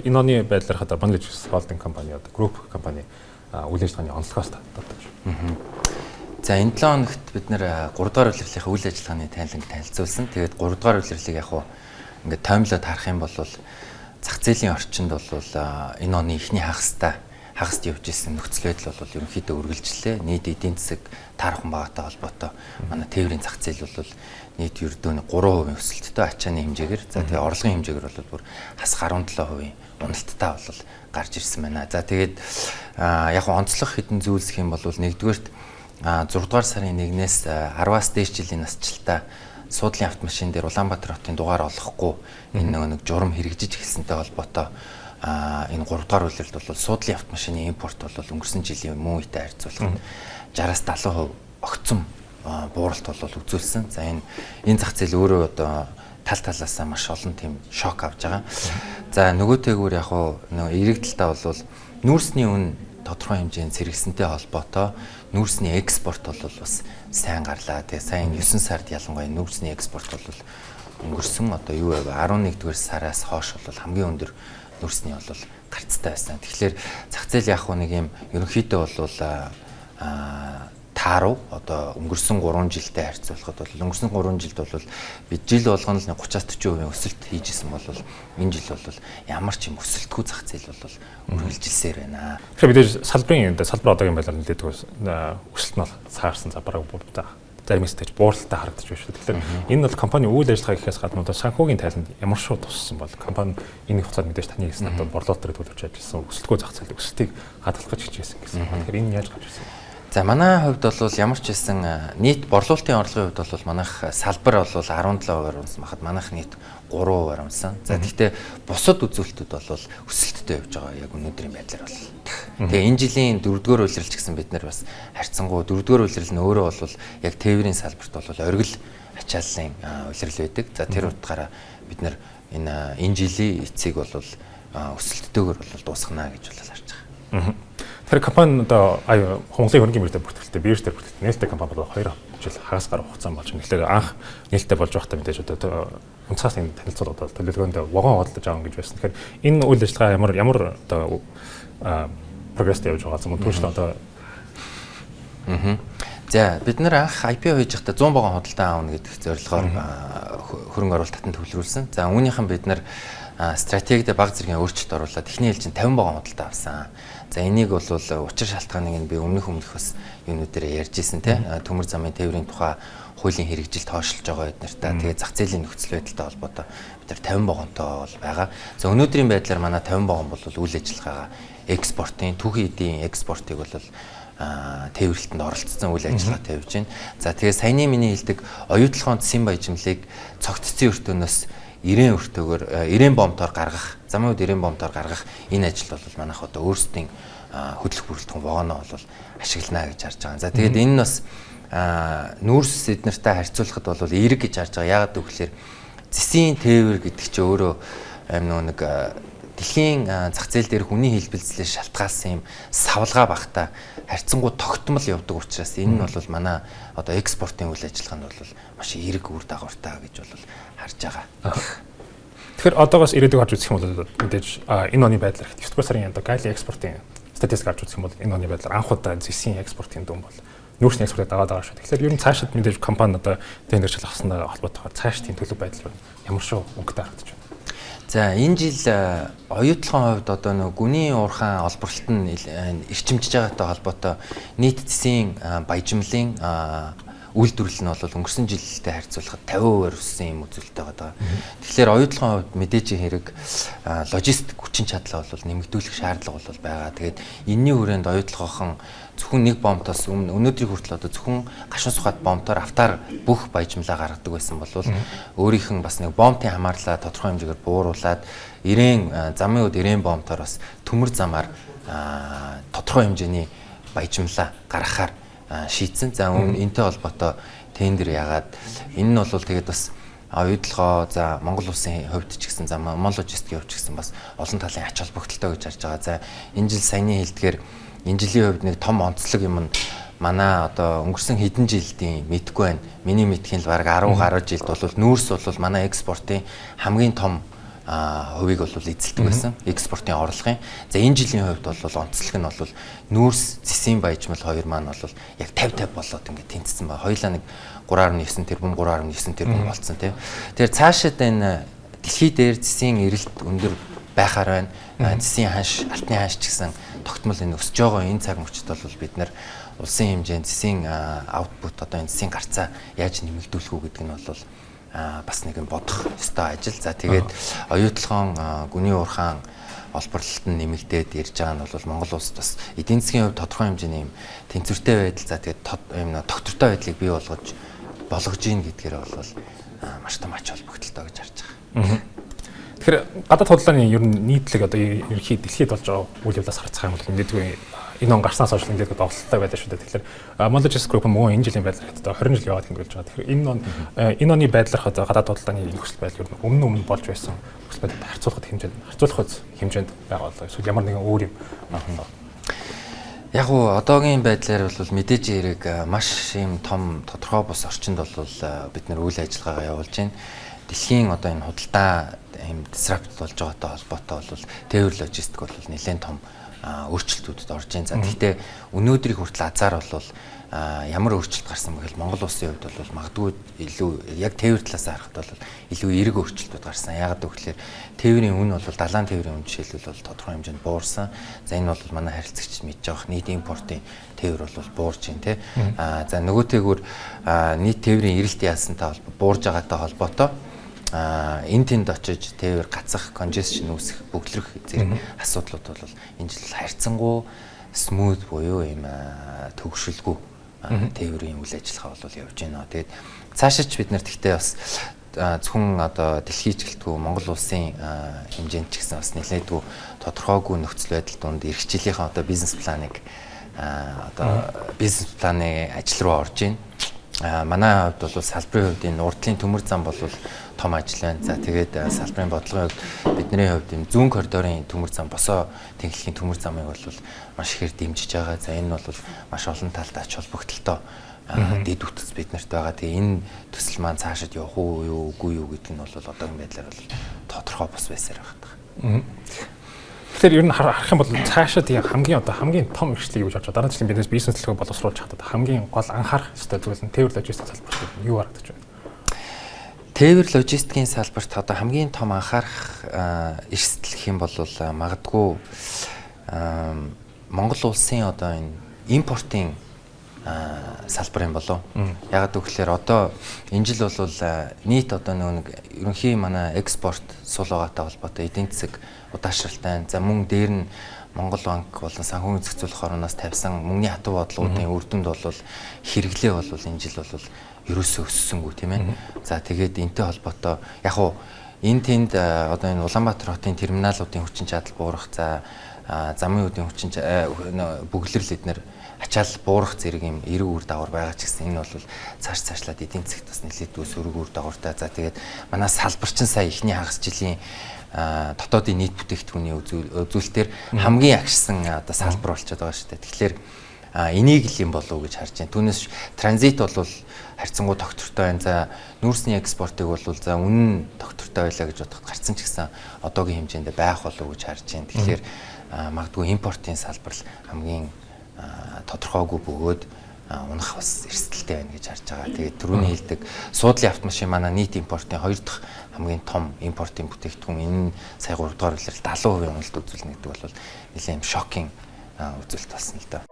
Тэгэхээр энэ оны байдлаар хата Ban Logistics Holding компани одоо group компани үйл ажиллагааны онцлогоос татаж. За, энэ 7 хоногт бид нэр 3 дугаар улирлынхаа үйл ажиллагааны тайланг танилцуулсан. Тэгээд 3 дугаар улирлыг яг хуу ингээд тоймлоод харах юм бол зах зээлийн орчинд бол энэ оны эхний хагаст явж исэн нөхцөл байдал бол ерөнхийдөө үргэлжлээ. Нийт эдийн засаг таархан байгаатай холбоотой манай тээврийн зах зээл бол нийт ердөө 3% өсөлттэй ачааны хэмжээгээр, за, тэгээ орлогын хэмжээгээр бол бүр хас 17% уналттай бол гарч ирсэн байна. За, тэгээд яг онцлог хэдэн зүйлс гэх юм бол нэгдүгээрт 6 дугаар сарын 1-ээс 10-аас дээш жилийн насжилтаа суудлын автомашин дээр Улаанбаатар хотын дугаар олохгүй энэ нөгөө нэг журам хэрэгжиж эхэлсэнтэй холбоотой энэ 3 дугаар улиралд бол суудлын автомашины импорт бол өнгөрсөн жилийн мөн үетэй харьцуулахад 60-аас 70% огцом бууралт бол үзүүлсэн. За, энэ зах зээл өөрөө одоо тал талаасаа маш олон тийм шок авч байгаа. За, нөгөөтэйгүүр яг уу нөгөө эерэг талдаа бол нүүрсний үн тодорхой хэмжээнд сэргэсэнтэй холбоотой нүүрсний экспорт бол бас сайн гарлаа. Тэгээ сайн 9 сард ялангуяа нүүрсний экспорт бол өнгөрсөн одоо юу вэ 11-р сараас хойш бол хамгийн өндөр нүүрсний бол гарцтай байсан. Тэгэхээр зах зээл яг нэг юм ерөнхийдөө бол тааруу одоо өнгөрсөн 3 жилдээ харьцуулахад бол өнгөрсөн 3 жилд бол бид жил болгоно л 30-аас 40% өсөлт хийж исэн бол энэ жил бол ямар ч юм өсөлтгүй зах зээл бол үргэлжилсээр байна. Тэгэхээр мэдээж салбарын салбар одоогийн байдлаар нэлээд өсөлт нь бол цаарсан, за, бараг зарим хэсэгт бууралтай харагдаж байна шүү. Тэгэхээр энэ бол компани үйл ажиллагаа гэхээс гадна одоо санхүүгийн тайланд ямар шүү туссан бол компани энэ хугацаанд мэдээж таны хэлсэн одоо борлуулалт дээр төлөвлөж ажилласан, өсөлтгүй зах зээл өсөлтийг хадгалах гэж хичээсэн гэсэн. Тэгэхээр энэ яаж гарч ирсэн бэ? За, манай хувьд бол ямар ч байсан нийт борлуулалтын орлогын хувьд бол манайх салбар бол 17%-аар унсан бахад манайх нийт 3%-аар унсан. За, гэхдээ бусад үзүүлэлтүүд бол өсөлттэй явж байгаа яг өнөөдрийн байдлаар бол. Тэгээ энэ жилийн дөрөвдүгээр улирал ч гэсэн бид нар бас харьцангуй дөрөвдүгээр улирал нь өөрөө бол яг тээврийн салбарт бол оргил ачааллын улирал байдаг. За, тэр утгаараа бид нар энэ жилийн эцсийг бол өсөлттэйгээр бол дуусгана гэж бол харж байгаа. Тэгэхээр компани одоо Монголын хөрөнгөний мөрөд бүртгэлтэй, бирж дээр бүртгэлтэй нээлттэй компани бол 2 жил хагас гаруй хугацаа болж байна. Тэгэхээр анх нээлттэй болж байхдаа мэдээж одоо өнцгөөс энэ танилцуулга одоо төлөвлөгөөнд вагон худалдаж авах гэж байсан. Тэгэхээр энэ үйл ажиллагаа ямар ямар одоо прогресстэй явж байгаа юм түүнчлэн одоо? За, бид нар анх IPO хийж байхдаа 100 вагон худалдан авна гэдэг зорилгоор хөрөнгө оруулалт татан төвлөрүүлсэн. За, үүнийхэн бид нар стратегид баг зэргийн өөрчлөлт оруулаад эхний ээлжинд 50 вагон худалдан авсан. За, энийг бол учир шалтгааныг нь би өмнөх өмнөх бас юунуудаараа ярьж исэн те, төмөр замын тээврийн тухай хуулийн хэрэгжилт хойшилж байгаа эднэртэй, тэгээ зах зээлийн нөхцөл байдалтай холбоотой бид нар 50 вагонтой бол байгаа. За, өнөөдрийн байдлаар манай 50 вагон бол үйл ажиллагаагаа экспортын түүхий эдийн экспортыг бол тээвэрлэлтэнд оролцсон үйл ажиллагаатай явж байна. За, тэгээ саяны миний хэлдэг оюутлогын цэсийн баяжмлыг цогццын өртөөнөөс 90 өртөөгөр 90 бомтоор гаргах, замын үед 90 бомтоор гаргах энэ ажил бол манайх одоо өөрсдийн хөдлөх бүрэлдэхүүн вагоноо бол ашиглана гэж харж байгаа. За, тэгээд энэ нь бас нүүрс эднэртэй харьцуулахад бол эерэг гэж харж байгаа. Яагаад гэвэл зэсийн тээвэр гэдэг чинь өөрөө аим нөгөө нэг дэлхийн зах зээл дээр хүний хэлбэлзлээс шалтгаалсан юм савлгаа багтаа харьцангуй тогтмол явдаг учраас энэ нь бол манай одоо экспортын үйл ажиллагаанд бол маш эерэг үр дагавартай гэж бол харж байгаа. Тэгэхээр одоогоос ирээдүйг харж үзэх юм бол мэдээж энэ оны байдлаар 9 дугаар сарын одоо гайлын экспортын статистик харж үзэх юм бол энэ оны байдлаар анх удаа зэсийн экспортын дүн бол нүүрсний экспортыг дагаад байгаа шүү. Тэгэхээр ер нь цаашид мэдээж компани одоо тендер шалгахсанаа холбоотойгоор цааш тийм төлөв байдал ямар шүү өнгөтэй харагдаж байна? За, энэ жил оюутлогын хувьд одоо нөгөө гүний уурхаан олборлолт нь эрчимжиж байгаатай холбоотой нийт зэсийн баяжмлын үйлдвэрлэл нь бол өнгөрсөн жилтэй харьцуулахад 50%-аар өссөн юм үзүүлэлт байгаа. Тэгэхээр оюутлогын хувьд мэдээж хэрэг логистик хүчин чадлаа бол нэмэгдүүлэх шаардлага бол байгаа. Тэгээд энэний хүрээнд оюутлогоохон зөвхөн нэг бомтоос өмнө өнөөдрийг хүртэл одоо зөвхөн гашуун сухад бомтоор автаар бүх баяжмлаа гаргадаг байсан бол өөрийнх нь бас нэг бомтын хамаарлаа тодорхой хэмжээгээр бууруулад 90 замын үед 90 бомтоор бас төмөр замаар тодорхой хэмжээний баяжмлаа гаргахаар шийдсэн. За, энэтэй холбоотой тендер яагаад энэ нь бол тэгээд бас оюутлогоо, за, Монгол улсын хувьд ч гэсэн, за, Монгол логистикийн хувьд ч гэсэн бас олон талын ач холбогдолтой гэж харж байгаа. За, энэ жил саяны хэлдгээр энэ жилийн хувьд нэг том онцлог юм нь манай одоо өнгөрсөн хэдэн жилдийн мэдгүй байна. Миний мэдхийн л бараг 10 гаруй жилд бол нүүрс бол манай экспортын хамгийн том хувийг бол эзэлдэг байсан. Экспортын орлогын. За, энэ жилийн хувьд бол онцлог нь бол нүүрс, цэсийн баяжмал хоёр маань бол яг 50 50 болоод ингээд тэнцсэн ба. Хоёулаа нэг 3.9 тэрбум, 3.9 тэрбум болцсон, тийм. Тэгэхээр цаашид энэ дэлхий дээр цэсийн эрэлт өндөр байхаар байна. Цэсийн ханш, алтны ханш ч гэсэн тогтмол энэ өсөж байгаа энэ цаг мөчид бол бид нар улсын хэмжээнд цэсийн output, одоо энэ цэсийн гарцаа яаж нэмэгдүүлэх үү гэдэг нь бол бас нэгэн бодох ёстой ажил. За, тэгээд оюутлогоон, гүний уурхаан олборлолт нь нэмэгдээд ирж байгаа нь бол Монгол улсад бас эдийн засгийн хувьд тодорхой хэмжээний юм тэнцвэртэй байдал, за, тэгээд юм тогтвортой байдлыг бий болгож гин гэдгээр бол маш том ач холбогдолтой гэж харж байгаа. Тэгэхээр гадаад худалдааны ер нь нийтлэг одоо ерөнхий дэлхийд болж байгаа үйл явдлаас харцах юм бол мэдээгүй энэ он гарснаас хойш ингээд довтлолтой байлаа шүү дээ. Тэгэхээр Monlogist Group мөн энэ жилийн байдлаар одоо 20 жил яваад тэмдэглэж байгаа. Тэгэхээр энэ оны байдлаар одоо гадаад худалдааны нөхцөл байдал ер нь өмнө өмнө болж байсан нөхцөл байдалд харьцуулахад хэмжээнд байгаа болоо эсвэл ямар нэгэн өөр юм болоо? Яг уу одоогийн байдлаар бол мэдээж хэрэг маш юм том тодорхой бус орчинд бол бид нар үйл ажиллагаагаа явуулж байна. Дэлхийн одоо энэ худалдаа юм disrupt болж байгаатай холбоотой бол тээвэр логистик бол нэлээд том өөрчлөлтүүдэд орж байна. За, гэхдээ өнөөдрийг хүртэл азар бол ямар өөрчлөлт гарсан бэ гэхэл Монгол улсын хувьд бол магадгүй илүү яг тээвэр талаас харахад бол илүү эерэг өөрчлөлтүүд гарсан. Яагаад гэвэл тээврийн үн бол далайн тээврийн үн жишээлбэл бол тодорхой хэмжээнд буурсан. За, энэ бол манай харилцагч мэдж байгаа нийт импортын тээвэр бол буурж байна, тий. За, нөгөөтэйгүр нийт тээврийн эрэлт яасантай холбоо буурж байгаатай холбоотой энэ тэнд очиж тээвэр гацах, congestion үүсэх, бөглөрөх зэрэг асуудлууд бол энэ жил харьцангуй smooth буюу ийм төгшөлгүй тээврийн үйл ажиллагаа бол явж байна. Тэгээд цаашаач бид нар тэгтээ бас зөвхөн одоо дэлхий ч гэлтгүй Монгол улсын хэмжээнд ч гэсэн бас нэлээдгүй тодорхойгүй нөхцөл байдал донд ирэх жилийнхээ одоо бизнес планыг, одоо бизнес планы ажил руу орж байна. Манай хувьд бол салбарын хувьд энэ урдлын төмөр зам бол том ажил байна. За, тэгээд салбарын бодлогын хувьд бидний хувьд энэ зүүн коридорын төмөр зам, босоо тэнхлэгийн төмөр замыг бол маш ихээр дэмжиж байгаа. За, энэ нь бол маш олон талд ач холбогдолтой дэд бүтэц биднэрт байгаа. Тэгээ энэ төсөл маань цаашид явах уу юу, үгүй юу гэдэг нь бол одоогийн байдлаар бол тодорхой бус байсаар байна. Тэгэхээр ер нь харах юм бол цаашаад хамгийн одоо хамгийн том эрсдлийг юу гэж бодож дараа жилийн биднес бизнес төлөвөө боловсруулж чадаад хамгийн гол анхаарах ёстой зүйл нь тээвэр логистик салбарт юу харагдаж байна? Тээвэр логистикийн салбарт одоо хамгийн том анхаарах эрсдэл гэх юм бол магадгүй Монгол улсын одоо энэ импортын салбар юм болов. Ягаад гэвэл одоо энэ жил бол нийт одоо нөгөө нэг ерөнхий манай экспорт сул байгаатай холбоотой эдийн засаг удаашралтай. За, мөн дээр нь Монгол банк болон санхүүгийн зохицуулах орноос тавьсан мөнгөний хатуу бодлогуудын үр дүнд бол хэрэглээ бол энэ жил бол ерөөсөө өссөнгүү, тийм ээ. За, тэгээд энтэй холбоотой яг уу энэ тэнд одоо энэ Улаанбаатар хотын терминалуудын хүчин чадал буурах, за, замын үүдийн хүчин бөглөрл эднэр ачаал буурах зэрэг юм эерэг үр дагавар байгаа ч гэсэн энэ бол цааш цаашлаад эдийн засагт бас нэлээдгүй сөрөг үр дагавартай. За, тэгээд манай салбарчин сая эхний хагас жилийн дотоодын нийт бүтээгдэхүүний үзүүлэлтээр хамгийн агшсан одоо салбар болчиход байгаа шүү дээ. Тэгэхээр энийг л юм болов уу гэж харж байна. Түүнээс транзит бол харьцангуй тогтвортой байна. За, нүүрсний экспортыг бол за үнэн тогтвортой байлаа гэж бодоход гарцсан ч гэсэн одоогийн хэмжээнд байх болов уу гэж харж байна. Тэгэхээр магадгүй импортын салбар хамгийн тодорхойгүй бөгөөд унах бас эрсдэлтэй байна гэж харж байгаа. Тэгээд түрүүний хэлдэг суудлын автомашин манай нийт импортын хоёр дахь хамгийн том импортын бүтээгдэхүүн энэ сая 3 дугаар улирал 70% уналт үзүүлнэ гэдэг бол нэлээд юм shocking үзүүлэлт болсон л доо.